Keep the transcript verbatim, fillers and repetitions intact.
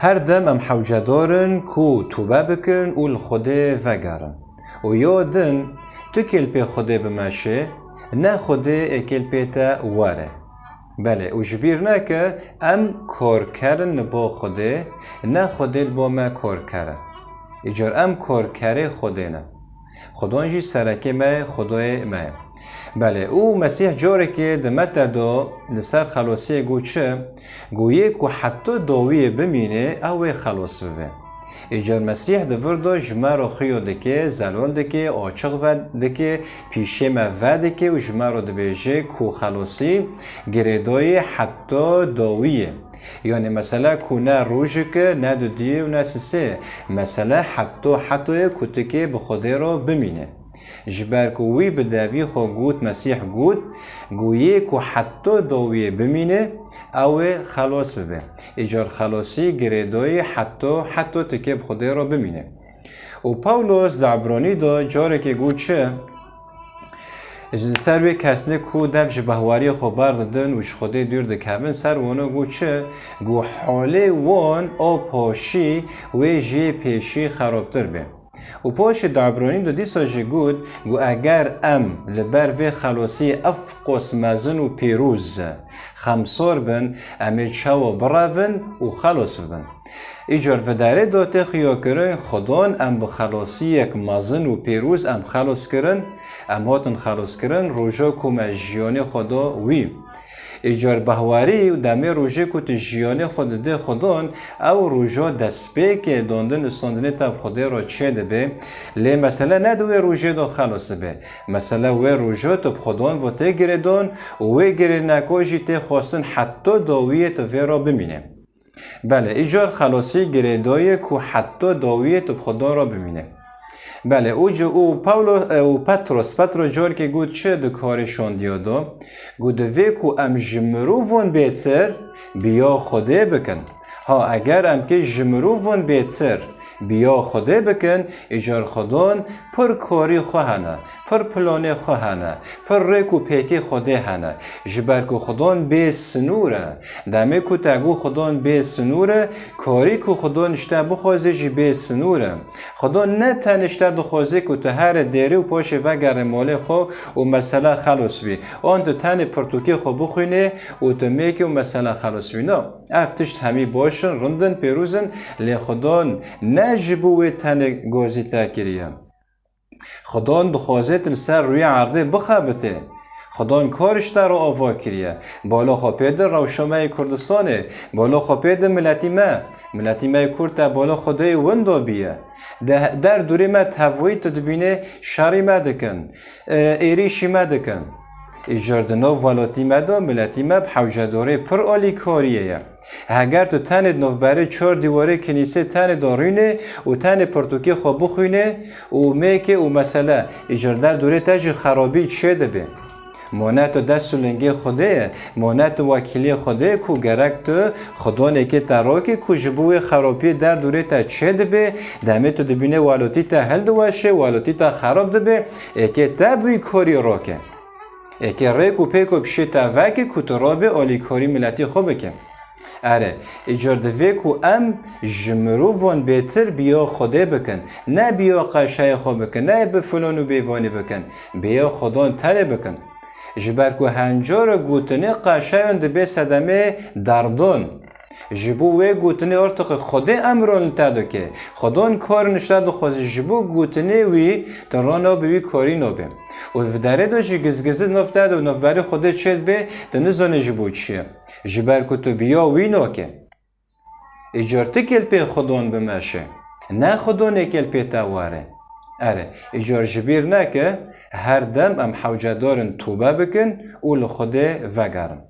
Her dem em hewcedar in ku tûbe bikin û li Xwedê vegerin. Û yo din, tu kêlpê Xwedê bimeşê, ne Xwedê ê kêlpê te were. Belê, û ji bîr neke, em korker in li bo Xwedê, ne Xwedê li bo me korker e. Îcar em korkerê Xwedê ne. Xwedon jî serekê me ye, Xwedayê me ye. Belê, û Mesîh carekê di Mete do li ser xelosiyê got çi? Got yê ku heta dawiyê bimîne, ew ê xelos bibe. Îcar Mesîh di vir de ji me re xuyo dike, zelal dike, açiq vedike, pîşê me vedike û ji me re dibêje ku xelosî girêdayî heta dawiyê. Yanî mesele ku ne rojik e, ne dudiyê û ne sisê. Mesele heta heta ye ku tu kê bi Xwedê re bimîne. Ji ber ku wî bi devî xwe got, Mesîh got, got yê ku heta dawiyê bimîne, ew ê xelos bibe. Îcar xelosî girêdayî heta heta tu kê bi Xwedê re bimîne. Û Pawlos di Ebranî de carekê got çi? Ji ser wê kesnê ku dev ji behwariyê xwe berdidin û ji Xwedê dûr dikevin, ser wana got çi? Got holê wan a paşî wê ji yê pêşî xerabtir be. Û paşê di Ebranî de dîsa jî got, got eger em li ber vê xelosiyê ev qas mezin û pîroz xemsar bin, em ê çawa birevin û xelos bibin? Îcar vidarê de tê xuyakirin, Xwedon em bi xelosiyek mezin û pîroz em xelos kirin, em hatin xelos kirin, roja ku me jiyanê xwe da wî. Îcar behwarî û demê rojê ku tu jiyanê xwe didê Xwedon, ew roja destpêkê dandin û standinê te bi Xwedê re çêdibe. Lê mesele ne di wê rojê de xelos dibe. Mesele wê roja tu bi Xwedon ve tê girêdan û wê girêdayîna jî tê xwestin heta dawiyê tu vê re bimîne. Belê, îcar xelosî girêdayî ye ku heta dawiyê tu bi Xwedon re bimîne. Belê, û ci û Pawlo, e, û Petros, Petros carekê got çi di karê şandiya de? Got divê ku em ji mirovan bêtir bi ya Xwedê bikin. Ha, eger em kê ji mirovan bêtir bi ya Xwedê bikin, îcar Xwedon pir karî xwe hene, pir planê xwe hene, pir rêk û pêkê Xwedê hene. Ji ber ku Xwedon bê sinûr e. Demê ku te got Xwedon bê sinûr e, karî ku Xwedon ji te bixwaze jî bê sinûr e. Xwedon ne tenê ji te dixwaze ku tu here dêrê û paşê vegerê malê xwe û mesele xelos bî. An tu tenê pirtûkê xwe bixwînê û tu mêkê û mesele xelos bî. Na, ev tişt hemî baş in, rind in, pêroz in, lê Xwedon ne ji bo wê tenê gazî te kiriye. Xwedon dixwaze tu li ser rûyê erdê bixebitê. Xwedon kar ji te re ava kiriye. Bala xwe pê de rewşa me yê Kurdistanê, bala xwe pê de miletî me, miletî me yê Kurd te bala xwe dayê winda bîye. De-, der dûrê me tevayî tu dibînê şerî me dikin, e, êrîşî me dikin. Îcar di nav welatî me de miletî me bi hewcedarê pir alîkariyê ye. Heger tu tenê di navberê çar dîwarê kinîsê tenê de rûnê û tenê pirtûkê xwe bixwînê û mêkê û mesele, îcar der dûrê te jî xerabî çê dibe. Ma ne tu dest û lingê Xwedê ye, ma ne tu wekîlê Xwedê ye ku gerek tu Xwedonekê te rakê ku ji bo wê xerabiyê der dûrê te çê dibe, demê tu dibînê welatî te hildiweşê, welatî te xerab dibe, êkê te bi wî karî rake. Êkê rêk û pêk û pişê te veke ku tu rabê alîkarî miletî xwe bike. Erê, îcar divê ku em ji mirovan bêtir bi ya Xwedê bikin, ne bi ya qeşayê xwe bikin, ne bi filan û bêvanî bikin, bi ya Xwedon tenê bikin. Ji ber ku hencara gotinê qeşayan dibe sedemê derdon. Ji bo wê gotinê ortiqê Xwedê emron li te dike. Xwedon karin ji te dixwaze, ji bo gotinê wî tu rana bi wî karî nabe. Û di vidarê de jî gizgizî di nav te de û navberê Xwedê çêdibe, tu nizanê ji bo çi ye. Ji ber ku tu bi ya wî nake. Îcar tu kêlpê Xwedon bimeşe, ne Xwedon ê kêlpê te were. Erê, îcar ji bîr neke, her dem em hewcedar in tûbe bikin û li Xwedê vegerin.